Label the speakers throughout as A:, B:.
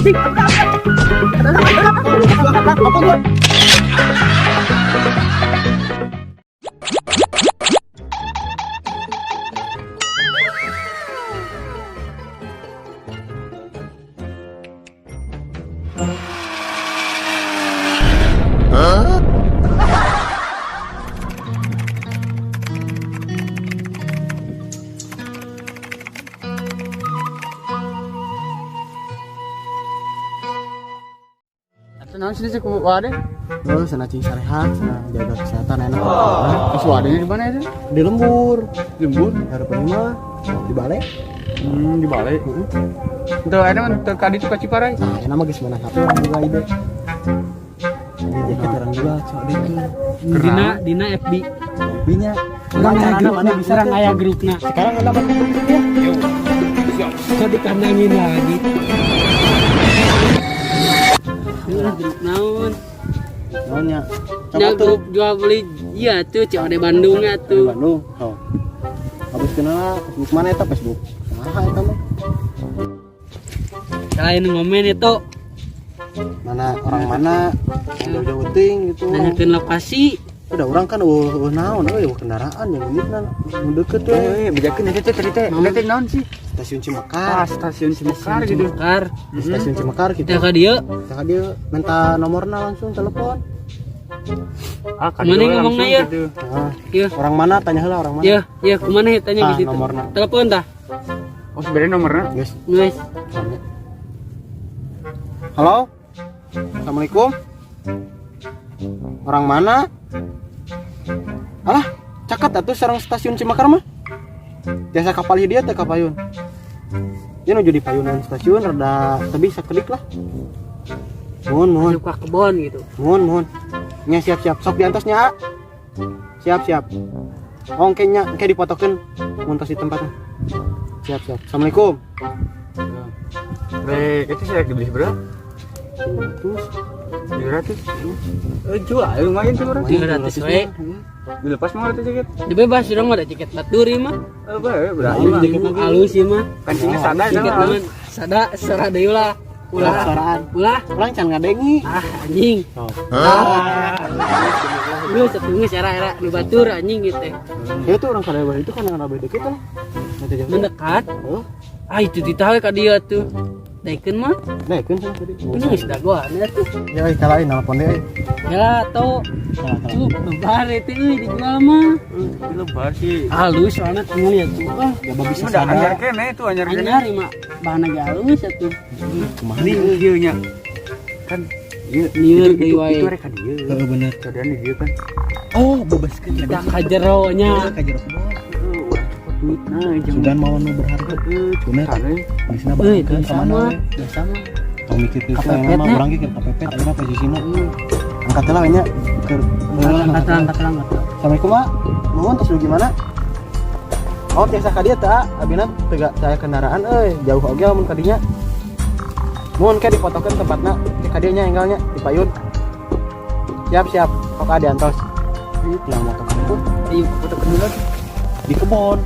A: Apa?
B: Atuh naon sih ku wade?
A: Oh, sana cing sarehat, sana jaga kesehatan enak.
B: Terus wadenya di mana itu?
A: Di lembur.
B: Lembur.
A: Harapan mah di balai.
B: Di balai.
A: Heeh.
B: Teu aya mah teu ka ditu ka Ciparai.
A: Nah, enak mah geus meunang HP orang juga ide. Ini jaket orang juga, cok deh.
C: Dina dina FB.
A: Binya.
C: Urang aya
A: Carana
C: grup
A: mana bisa
C: urang
A: teh?
C: aya grupna.
A: Sekarang anda masuk grup ya?
C: Kok dikandangin lagi? Heeh, grup naon?
A: Naonnya? Coba
C: Nya
A: tuh.
C: grup jual beli iya tuh COD Bandung ya
A: Di
C: tuh.
A: Bandung. Oh. Habis kenal Facebook mana eta Facebook? Saha eta mah?
C: Selain ngomen itu
A: Mana orang mana? Yang jauh-jauh ting gitu.
C: nanyakeun lokasi.
A: Udah orang kan eueuh naon euy eueuh kendaraan yang ini kan nu deket we.
B: Eh, bejakeun eta teh tadi teh. Eta teh naon sih?
A: Stasiun
B: Ah,
A: Cimekar.
B: stasiun Cimekar gitu.
C: Cimekar.
A: Di stasiun Cimekar gitu.
C: Teh ka dieu.
A: Tah dia minta nomorna langsung telepon.
B: Ah, ka
C: Mana
B: dieu
C: ngomongna
B: langsung
C: ya?
B: gitu.
A: Nah,
C: Iya.
A: orang mana tanya heula orang mana.
C: Iya, iya kumaha ya tanya
A: Ah,
C: gitu.
A: nomorna.
C: Telepon tah.
B: Oh, sebenarnya nomornya.
A: Guys.
C: Guys,
A: Halo. Assalamualaikum. Orang mana? Alah, caket atuh sareng stasiun Cimekar mah. Biasa kapal dia teh ka payun. Dia nuju di payunan stasiun rada tebih sakedik lah. Mohon, mohon.
C: masuk ke kebon gitu.
A: Mohon, mohon. Nya siap-siap. Sok diantos nya. A. Siap, siap. Oh, engke nya, engke dipotokeun mun tos di tempatnya. Siap, siap. Assalamualaikum.
B: Rek, itu saya dibeli berapa?
A: Terus
B: 300. Eh, jual lumayan tuh orang.
C: 300 we.
B: Dilepas mau itu jaket.
C: Dibebas urang mah ada tiket baturi mah.
B: Eh, bae, berani mah.
C: Halus sih mah.
B: Kancingnya sada eta
C: Tiket
B: mah.
C: naon? Sada serah deui lah. Ulah.
A: Soraan.
C: Ulah.
A: Urang can ngadengi.
C: Ah, anjing.
A: Oh.
C: Lu setunggu era-era nu batur anjing gitu teh.
A: Ya itu orang kada itu kan yang deket lah. Nanti jauh.
C: Mendekat.
A: Oh,
C: Ah, itu ditahu ka dia tuh. Daikeun mah.
A: nah kan sana tadi.
C: Ini geus dagoan ya tuh.
A: Ya, euy, kalain nelpon deh. euy.
C: Ya atau
A: Salah, salah.
C: tuh lebar itu euy dijual mah.
B: Eh, lebar sih.
C: Halus soalnya tinggal ya tuh. Ah,
A: Ya bisa
B: Udah
A: sada.
B: anyar kene itu anyar kene.
C: anyar ieu mah bahanna ge halus atuh.
A: Kumaha
B: Ini
A: nih?
B: dieu nya. Kan ieu
C: Lieur
B: itu
C: deui
B: itu,
C: wae.
B: itu rek ka dieu.
A: Heeh bener.
B: Keadaan di dieu kan.
A: Oh, bebaskeun
C: Kita ka jero nya.
A: Ka jero kebon.
B: Heeh, urang copot duitna jeung
A: Sugan mau nu berharga.
B: Heeh,
A: Bener.
B: kare.
A: Bisna
C: Euy,
A: bangkeun
C: dosa
A: ka mana
C: mah,
A: we.
C: dosa mah.
A: Tong mikir kitu
C: Kepepet
A: mah
C: nya.
A: urang ge keur kepepet ayeuna posisina. Angkat heula we nya. Keur
C: Angkat lah, angkat lah, angkat lah.
A: Assalamualaikum, Pak. Nuhun terus gimana? Oh, tiasa ka dieu teh, ah. Abina teu saya kendaraan euy, jauh oge lamun ka dinya. Nuhun ke dipotokeun tempatna, ke ka dieu nya enggalnya di payun. Siap, siap. Pok diantos. Ih, tinggal motokeun tuh
C: Ayo,
B: Foto kedua
A: di kebon.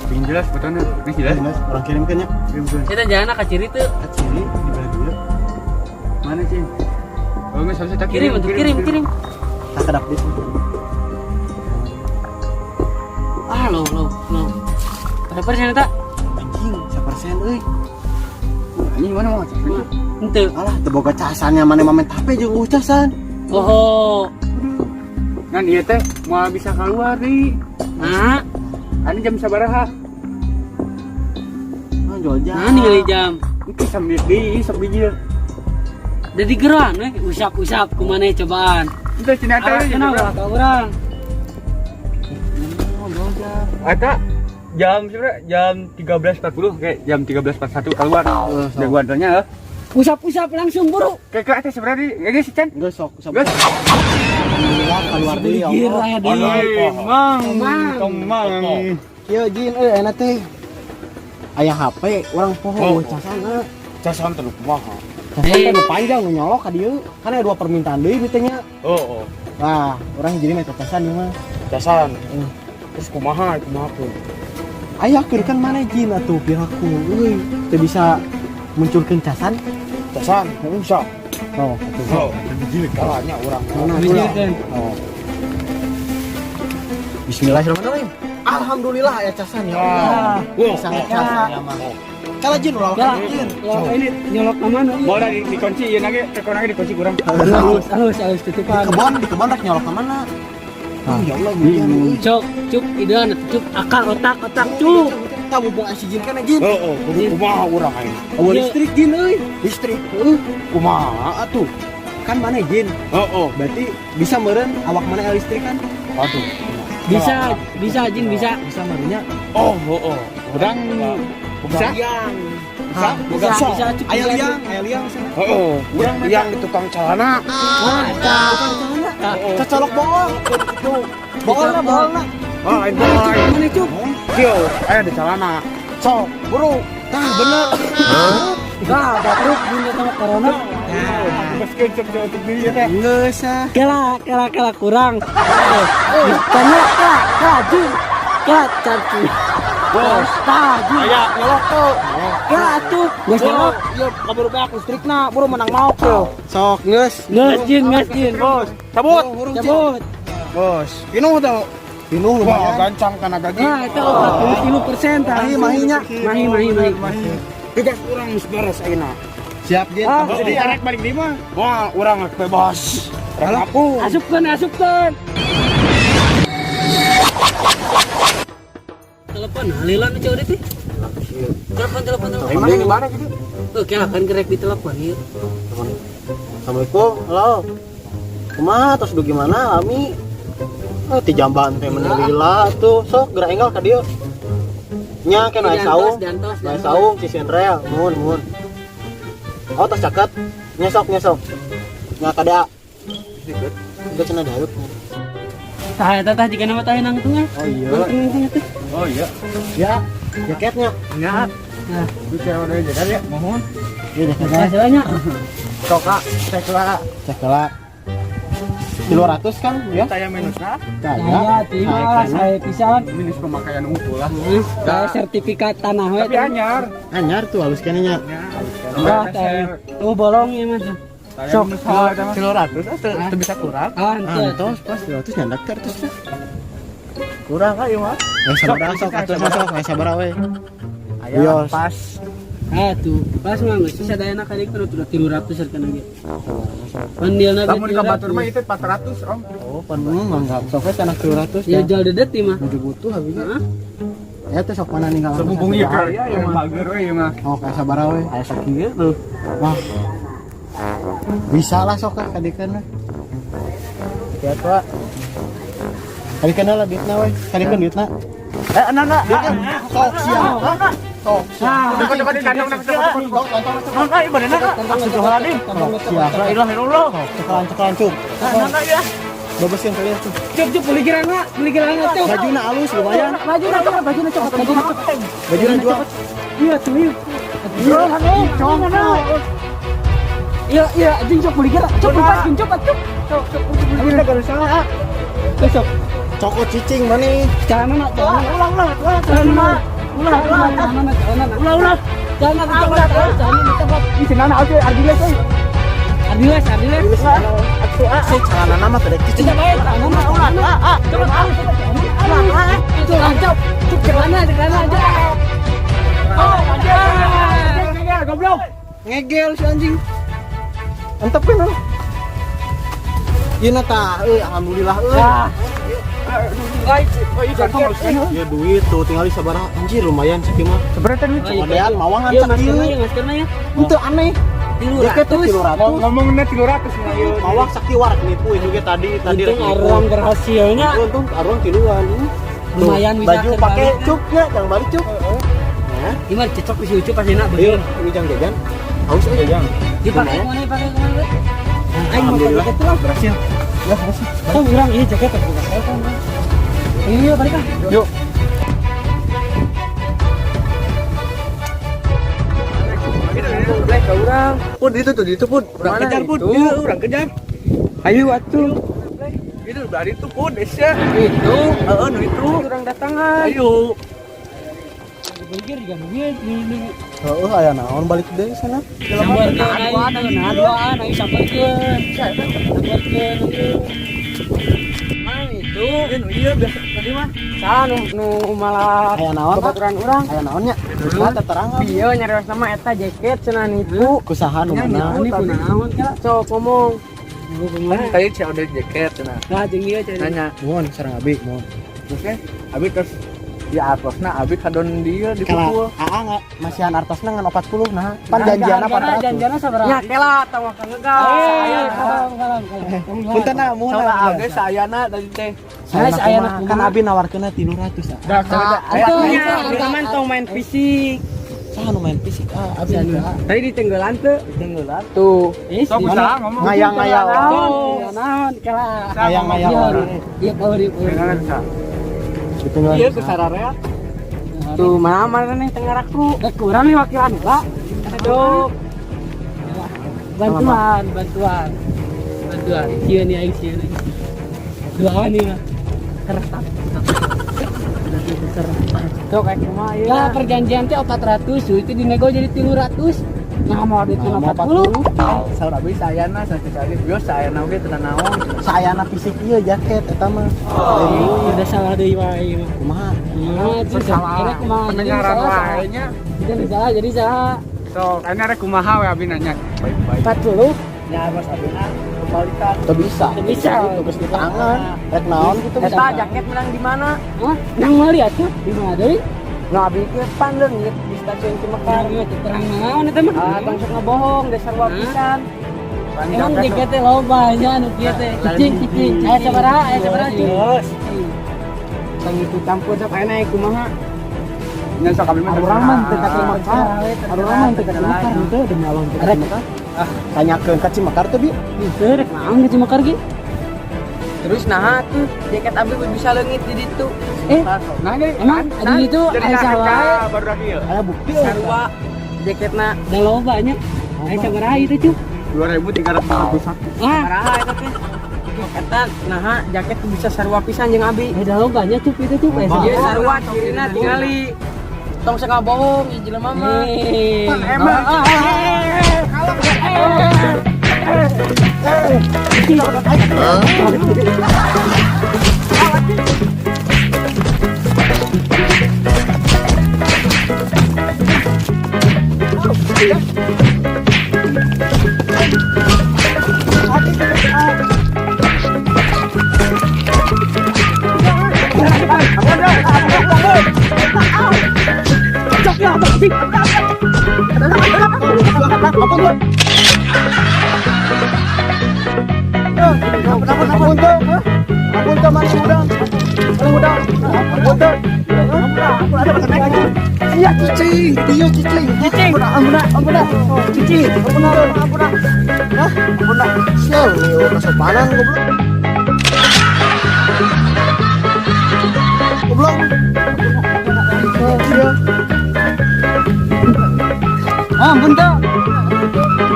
B: Pingin jelas fotonya. Ini jelas.
A: Jelas, orang kirimkeun nya.
B: Kirimkeun.
C: kita jalan ka ciri tuh.
A: Ka ciri di belah dieu.
B: Mana sih? Oh, nggak salah, saya
C: Kirim tuh, kirim, kirim.
A: Tah kedap deui.
C: Ah, lo, lo, lo. Berapa persen eta?
A: Anjing, 1% euy.
B: Anjing mana mau ngecek?
C: Henteu.
A: Alah, teu boga casannya mana mah HP jeung eueuh casan.
C: Oh.
B: Nah, ieu teh moal bisa keluar nih.
C: Nah,
B: Anu jam sabaraha?
A: Ah, jual jam.
C: nah ningali jam.
B: Engke sambil di sok bijil.
C: Jadi geroan we, usap-usap kumaha cobaan.
B: Itu cenah teh.
C: Arah kenal lah ka urang.
A: Oh, jual jam.
B: Eta jam sebenarnya jam 13.40 kayak jam 13.41 keluar.
A: Eh, sok.
B: Jagoannya eh.
C: Usap-usap langsung buru.
B: Kayak ke atas sebenarnya geus sih Chan.
A: Geus sok, sok.
B: Geus.
A: Alhamdulillah keluar deui ya
C: Gir
A: Allah.
C: aya deui.
B: Mang,
C: Mang.
B: tong mang.
A: Kieu jin euy enak teh. Aya HP urang poho eueuh casan.
D: Casan teh nu kumaha?
A: Casan teh nu panjang nu nyolok ka dieu. Kan aya dua permintaan deui teh nya.
D: Oh, oh.
A: Wah, urang jadi minta casan ieu mah.
D: Casan. Terus kumaha kumaha pun.
A: Aya keur kan mana jin atuh piraku euy teu bisa munculkeun casan.
D: Casan, bisa.
A: Oh, atuh.
D: Oh, biji kalanya urang.
A: Mana
C: Bijilkeun.
A: Oh. Bismillahirrahmanirrahim. Alhamdulillah aya casan ya Allah.
D: Wah,
A: Bisa ngecasan. Kala jin ulah
C: Ya,
A: jin.
C: ya ini nyolok ke mana?
B: Mau di dikunci ieu nage, tekon nage dikunci kurang.
C: Halus, halus, halus
A: Di
C: tutupan.
A: kebon, di kebon rek nyolok ke mana? Oh, ya Allah, hujan euy.
C: Cuk, cuk, idean, cuk, akal otak, otak, cuk.
A: Tah mumpung aya si jin kan jin.
D: Heeh, kudu kumaha urang aing.
A: Eueuh listrik jin euy.
D: Listrik.
A: Heeh.
D: Kumaha atuh?
A: Kan mana jin?
D: Heeh.
A: Berarti bisa meureun awak mana aya listrik kan?
D: Aduh.
C: Bisa, bisa jin, bisa.
A: Bisa meureunnya.
D: Oh, heeh.
B: Urang bisa?
A: Liang.
D: Bisa,
C: Bisa, bisa, cuk,
A: Aya
C: bisa,
A: liang, aya liang sana.
D: Heeh, urang yang di tukang celana.
C: Ah,
A: Tukang celana.
C: Ah.
A: Cocolok bool.
D: Itu.
A: Boolna, boolna.
D: Ah, lain bool.
C: Mana cuk?
D: Kieu, aya di celana. Sok, buru.
A: Tah bener.
C: Nah, batruk bunda sama corona.
B: Beskeun cek cek untuk diri teh.
A: Geus ah.
C: Kela, kela, kela kurang. Karena kela, kela jin. Kela caci.
D: Bos.
C: Tah, jin.
D: Aya nyolok tuh.
C: Kela tuh. Geus nyolok.
D: Iya, kabur beak listrikna, buru menang maok tuh.
A: Sok geus.
C: Geus jin, geus jin.
D: Bos, cabut.
A: Hurung, jin.
C: Cabut.
D: Bos, pinuh tuh.
A: Pinuh
D: Wah,
A: lumayan.
D: gancang kana gaji.
C: Nah, itu 43% tah.
A: Mahi, mahinya.
C: Mahi, mahi, mahi.
D: Tugas urang geus beres ayeuna.
A: Siap jin.
C: Ah.
B: Jadi arek balik di mah.
D: Wah, urang rek bebas. Rek ngaku.
C: Asupkeun, asupkeun. Telepon, halilan ceu teh. Telepon, telepon, telepon.
D: Mana di mana gitu?
C: Oh, kela kan gerek di telepon ieu.
A: Assalamualaikum. Halo. Kumaha tos dugi mana Ami? Eh ti jamban teh menelila tuh. Sok gerak enggal ka dieu. Nya kan aya saung.
C: Diantos,
A: Aya
C: diantos.
A: saung Cisenrel, muhun muhun. Oh tos caket. Nyesok nyesok. Nya kada. Deket cenah dihareup.
C: Tah eta tah jika nama tah nangtung ya.
A: Oh iya.
C: Nangtung teh.
B: Oh iya.
A: Ya, jaketnya.
B: Nya.
C: Nah,
B: Bisa udah jajan ya, mohon.
A: Iya jaketnya.
C: hasilnya
A: Sok Kak, cek lah. Cek lah. 300 kan ya?
B: Saya minusna,
A: Tah,
C: ya, terima lah saya pisan.
B: minus pemakaian unggul lah.
C: Saya sertifikat tanah we.
B: Tapi anyar.
A: Anyar tuh halus kene nya.
C: Enggak, teh. Tuh bolong ya Mas.
B: Sok 300 teu bisa kurang.
C: Ah, henteu.
A: Antos pas 300 nyandak teh terus.
B: Kurang ka ieu mah.
A: Eh sabar sok atuh sok eh sabar we.
B: Aya pas.
C: Ah tuh, pas mah geus sadayana kali kan udah 300 hargana ge. Pandilna ge
B: Lamun ka batur
C: 300.
B: mah itu 400, Om.
A: Oh, pan mangga. Sok we tanah 300
C: Ya jual dedet nih mah.
A: Nuju butuh habisnya.
C: Heeh.
A: Ya teh sok mana ninggal.
B: Semumpung ieu ka ya bager we ieu mah.
A: Oh, kayak sabar we.
B: Aya sakieu tuh.
A: Wah. Bisa lah sok ka kadikeun we.
B: Ya, Pak.
A: Kadikeun lah duitna we. Kadikeun duitna.
B: Eh, nana.
A: Sok siap. Sok siap.
B: Dekat dekat di kantong dekat dekat.
A: Sok kantong
B: Nana ieu bener ka? Astagfirullahaladzim.
A: Sok siap.
B: La ilaha illallah.
A: Sok cekelan cekelan cuk.
B: Nana ya.
A: Babesin kalian tuh.
C: Cuk cuk beli girana, beli girana cuk.
A: Bajuna alus lumayan.
C: Baju na cuk, baju na cuk, baju na cuk.
A: Bajuna jual.
C: Iya tuh iya. Iya, cok. Iya, iya, anjing cok beli gira. Cok lepaskeun cok cuk. Cok cok beli gira gak salah. Ah. Cok.
A: Coko cicing mana?
C: Celana celana. Ulang ulang ulang celana. Ulang ulang celana celana. Ulang ulang. Celana ulang celana cok.
B: Ih, cenana aja Ardiles euy.
C: Ardiles, Ardiles.
A: Atuh ah. Si celana nama teh cicing.
C: Tidak baik, celana ulang. Coba ulang. Itu cok. Cuk celana celana aja. Oh,
B: Ngegel goblok.
A: Ngegel si anjing. Antep kan lu. Ieu na tah, euy alhamdulillah euy.
C: Wah.
B: Oh, iya kantong halus kan.
A: Ya duit tuh tinggal di sabaraha anjir lumayan sakieu mah.
B: Sebenarnya teh duit.
A: Kodean mawangan
C: Iya,
A: sakieu.
C: maskerna ya, maskerna ya.
A: Henteu aneh. Jaket teh
C: 300.
A: 300.
B: Ngomongnya 300 mah ieu.
A: Mawak sakieu warak nipu juga tadi tadi
C: Untung
A: rek nipu.
C: arang berhasilnya.
A: Untung arang tiluan. Tuh,
C: Lumayan bisa
A: baju pakai
C: terbalik.
A: cuknya, jangan balik cuk. Nah,
C: Gimana cocok si Ucup pasti nak
A: ayo
C: beli.
A: ini jangan jajan. Haus aja.
B: Jajan.
C: Dipakai kemana? Dipakai kemana? Aing mau
A: Alhamdulillah.
C: pakai jaket lah.
A: Berhasil. Ya, berhasil.
C: Oh, urang iya jaket terbuka. Iya, balik ah.
B: Yuk.
D: Pun itu tuh, itu pun.
B: Urang kejar pun. Iya, urang kejar.
C: Ayo atuh.
B: Itu dari itu pun, Esya. Itu, heeh, nu itu.
C: Urang datangan.
B: Ayo.
C: Dibengkir juga duit di
A: Heeh, aya naon balik deui sana.
C: Sambarkeun aing, nah duaan aing sambarkeun. Sambarkeun.
E: Mana itu? Iya biasa tadi mah. Saha nu nu malah
A: Aya naon?
E: babaturan urang.
A: Aya naon nya? Nah, terang.
E: Iya nyarios nama eta jaket cenah nipu.
A: Kusaha nu mana?
C: Ini kunaon kala?
E: Sok ngomong.
B: Tadi si ada jaket cenah.
C: Nah, jeung ieu cenah.
B: Nanya,
A: Mohon sareng abi, mohon.
B: terus teh abi terus di artosna abi kadon dia dipukul.
A: Kala aa nggak masihan artosna ngan 40 nah. Pan janjiana 400.
C: Janjiana sabaraha?
E: Nya kela tong ngegas.
C: Eh, kalam kalam kalam.
A: Punten ah, mohon.
B: Salah abi sayana tadi teh.
A: Saya
C: Saya
A: kan abi nawarkeunna 300 ah.
C: Itu
E: Nya, cuman tong main fisik.
A: Saha nu main fisik ah abi teu, ah.
E: Tadi di tenggelan tuh. Tenggelan tuh.
C: Eh,
B: Sok usaha ngomong.
A: Ngayang-ngayang.
C: Naon kala.
A: Ngayang-ngayang orang.
C: Iya, power iya.
B: Dengan bisa.
A: Ditinggalan.
E: Iya ke sararea. Tuh mana mana nih tengarakru.
C: Rek kurang nih wakilan heula.
E: Aduh.
C: Bantuan, bantuan. Bantuan. Sieun nih aing sieun. Duaan nih mah. Kertas.
E: Tuh kayak kumaha ieu.
C: Lah perjanjian teh 400, itu dinego jadi 300. Nah, mau duit
A: Nah, mau
C: 40.
B: Saur abi sayana sakali bios sayana oge teu naon.
A: Sayana fisik ieu jaket eta mah.
C: Udah salah deui wae mah.
A: Kumaha?
C: Nah, itu
D: Salah.
C: kira kumaha jadi
D: Pendengaran
C: salah.
D: wae nya.
C: Jadi salah, jadi salah.
D: Sok, ini rek kumaha we abi nanya.
B: Baik-baik.
C: 40
B: Ya bos abi na kembalikan.
A: Teu bisa.
C: Teu bisa.
A: Tugas di tangan. Rek naon gitu
E: Eta jaket menang di mana?
C: Hah? Nang meuli atuh di mana deui?
E: Nah, abi ge pan leungit di stasiun Cimekar.
C: Terang mah terang naon eta mah.
E: Ah, tong sok ngebohong dasar wapisan.
C: Emang jaketnya loba nya anu kieu teh. Cicing cicing. Aya sabaraha? Aya sabaraha cing?
E: Terus. Tong itu campur sok aya naik kumaha?
D: Nya sok abi mah.
A: Urang mah teu ka Cimekar. Urang mah teu ka Cimekar henteu demi Allah teu ka Cimekar. Ah, tanyakeun ka Cimekar teu bi?
C: Henteu rek naon ke Cimekar ge?
E: Terus nah tuh jaket abi bisa leungit di ditu.
C: Eh,
D: Nah, ini
C: emang di ditu
D: jadi
C: aya
D: sakit
C: salah.
D: baru lagi ya.
A: Aya bukti euy.
E: Sarua jaketna.
C: Da loba nya. Aya sabaraha itu cu?
D: 2341.
C: Ah,
E: Sabaraha eta teh? Eta naha jaket tuh bisa sarua pisan jeung abi.
C: eh da loba nya cup itu cup. Aya
A: Loba.
E: Ieu
C: sabaraha?
E: sarua cirina tingali. Tong sok ngabohong ieu jelema mah.
C: Eh.
D: Emang
A: Ampun teu. Ampun teu mana udang. Mana udang. Ampun teu. Iya cicing, iya cicing. Cicing. Ampun ampun ampun. Cicing. Ampun ampun. Hah? Ampun. Sial, nih kesopanan goblok. Goblok. Iya.
B: Ampun teu.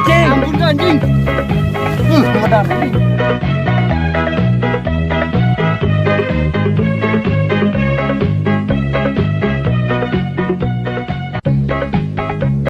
B: Cicing.
A: Ampun teu anjing. Medar.